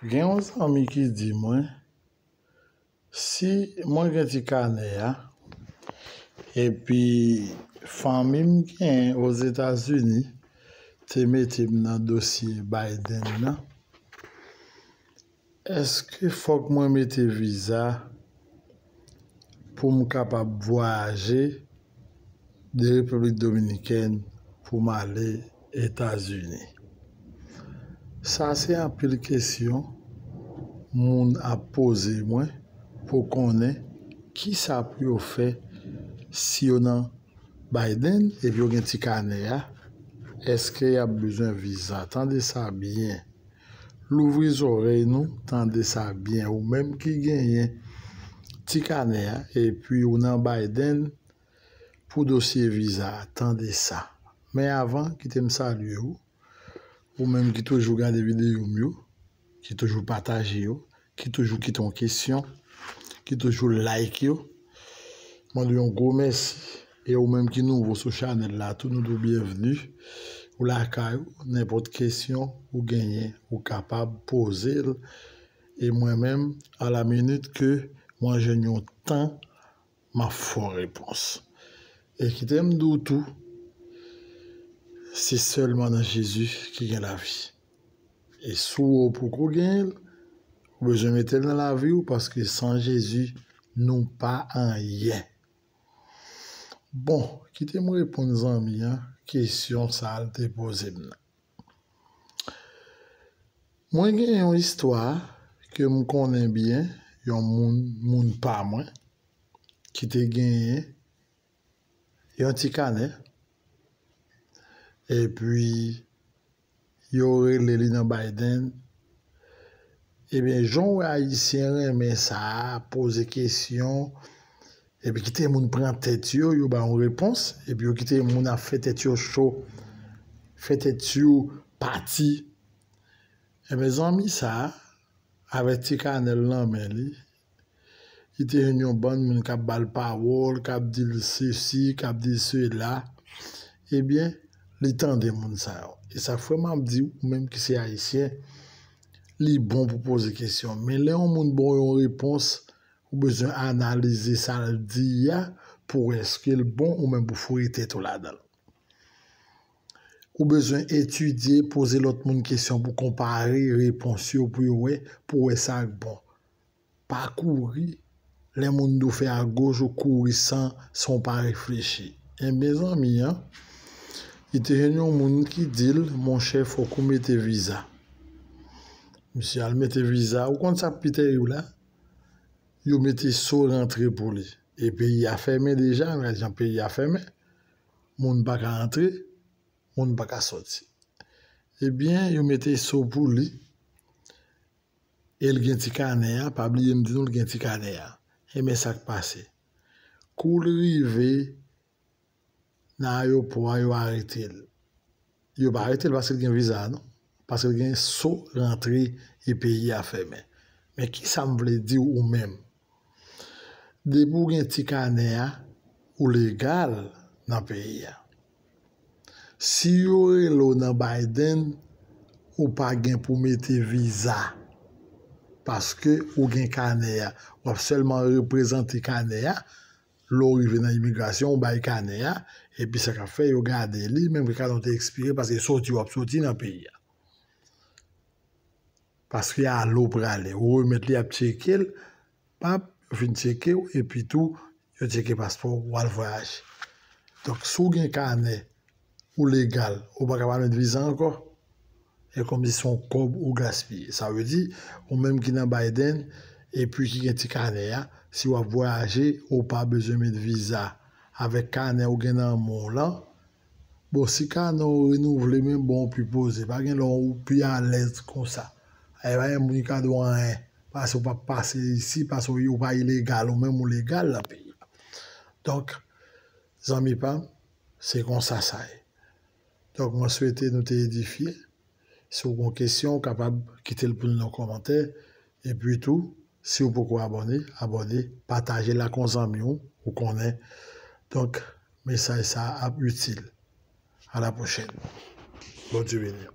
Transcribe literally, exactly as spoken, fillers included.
Gen yon zanmi ki di mwen, si mwen gen ti kanè a, epi fanmi m genyen Ozetazini te mete m nan dosye Biden nan, èske fòk mwen mete viza pou m kapab vwayaje de Repiblik Dominikèn pou m ale Etazini? Sa se anpil kesyon moun ap poze mwen pou konnen kisa pou yo fè si yo nan Biden epi yo gen ti kanè a, èske y ap bezwen viza? Tande sa byen. Louvri zòrèy nou, tande sa byen. Ou menm ki genyen ti kanè a, epi ou nan Biden pou dosye viza a, tande sa. Men avan, kite m salye ou. Ou menm ki toujou gade videyo m yo, ki toujou pataje yo, ki toujou kite yon kesyon, ki toujou like yo. Mwen di w yon gwo mèsi. E ou menm ki nouvo sou chanèl la, tou nou di w byenvni. Ou lakay ou, nenpòt kesyon ou genyen, ou kapab poze l. E mwen menm, a la minit ke mwen jwenn yon tan, m ap fè w repons. E kite m di w tou, se sèlman nan Jezi ki gen lavi. E si w poko genyen l, ou bezwen mete l nan lavi w, paske san Jezi, nou pa anyen. Bon, kite m reponn zanmi an kesyon sa l te poze m nan. Mwen gen yon istwa ke m konnen byen, yon moun, moun pa mwen, ki te genyen yon ti kanè, epi yo rele li nan Biden. Ebyen, jan w wè Ayisyen renmen sa, poze kesyon, epi kite moun pran tèt yo, yo ba yon repons, epi yo kite moun ap fè tèt yo cho, fè tèt yo pati. Ebyen, zanmi sa, avèk ti kanè l nan men li, li te jwenn yon bann moun k ap ba l pawòl, k ap di l sesi, k ap di l sela. Ebyen, li tande moun sa yo. E sa k fè m ap di w, ou menm ki se Ayisyen, li bon pou poze kesyon. Men lè yon moun ba w yon repons, ou bezwen analize sa l di a pou wè èske l bon ou menm pou foure tèt ou ladan l. Ou bezwen etidye, poze lòt moun kesyon pou konpare repons yo, pou yo wè, pou wè sa k bon. Pa kouri. Lè moun di w fè agoch, ou kouri san, san w pa reflechi. Ebyen, zanmi an, li te jwenn yon moun ki di l, monchè, fòk ou mete viza. Misye al mete viza. Ou konn sa k pi tèrib la? Yo mete so rantre pou li. E peyi a fèmen deja, gad jan peyi a fèmen. Moun pa ka antre, moun pa ka sòti. Ebyen, yo mete so pou li. E l gen ti kanè a, pa bliye m di nou l gen ti kanè a. Ebyen, sa k pase? Kou l rive nan ayewopò a, yo arete l. Yo pa arete l paske l gen viza, non. Paske l gen so rantre e peyi a fèmen. Men kisa m vle di w ou menm? Depi w gen ti kanè a, ou legal nan peyi a. Si yo rele w nan Biden, ou pa gen pou mete viza. Paske ou gen kanè a. W ap sèlman reprezante kanè a. Lè w rive nan imigrasyon, ou bay kanè a. Epi sa k ap fè, yo gade li, menm ke kanè w te ekspire, paske soti w ap soti nan peyi a. Paske ale w prale, ou remèt li, y ap tcheke l, pap, yo fin tcheke w, epi tou, yo tcheke paspò w, w al vwayaje. Donk, si w gen kanè, ou legal, ou pa ka pa met viza ankò. E kòmsi se yon kòb ou gaspiye. Sa vle di, ou menm ki nan Biden, epi ki gen ti kanè a, si w ap vwayaje, ou pa bezwen met viza. Avèk kanè ou gen nan men w lan, bon, si kanè w renouvle, men bon, ou pi poze. Pa gen lè ou pi alèz konsa. E pa gen moun ki ka di w anyen. Paske ou pa pase isi, paske ou, ou pa ilegal, ou menm ou legal nan peyi a. Donk, zanmi pa m, se konsa sa ye. Donk, mwen swete nou te edifye. Si w gen kesyon, ou kapab kite l pou nou nan kòmantè. Epi tou, si w poko abòne, abòne, pataje l ak yon zanmi w, ou konnen. Donk, mesaj sa a ap itil. A la pwochèn. Bondye beni w.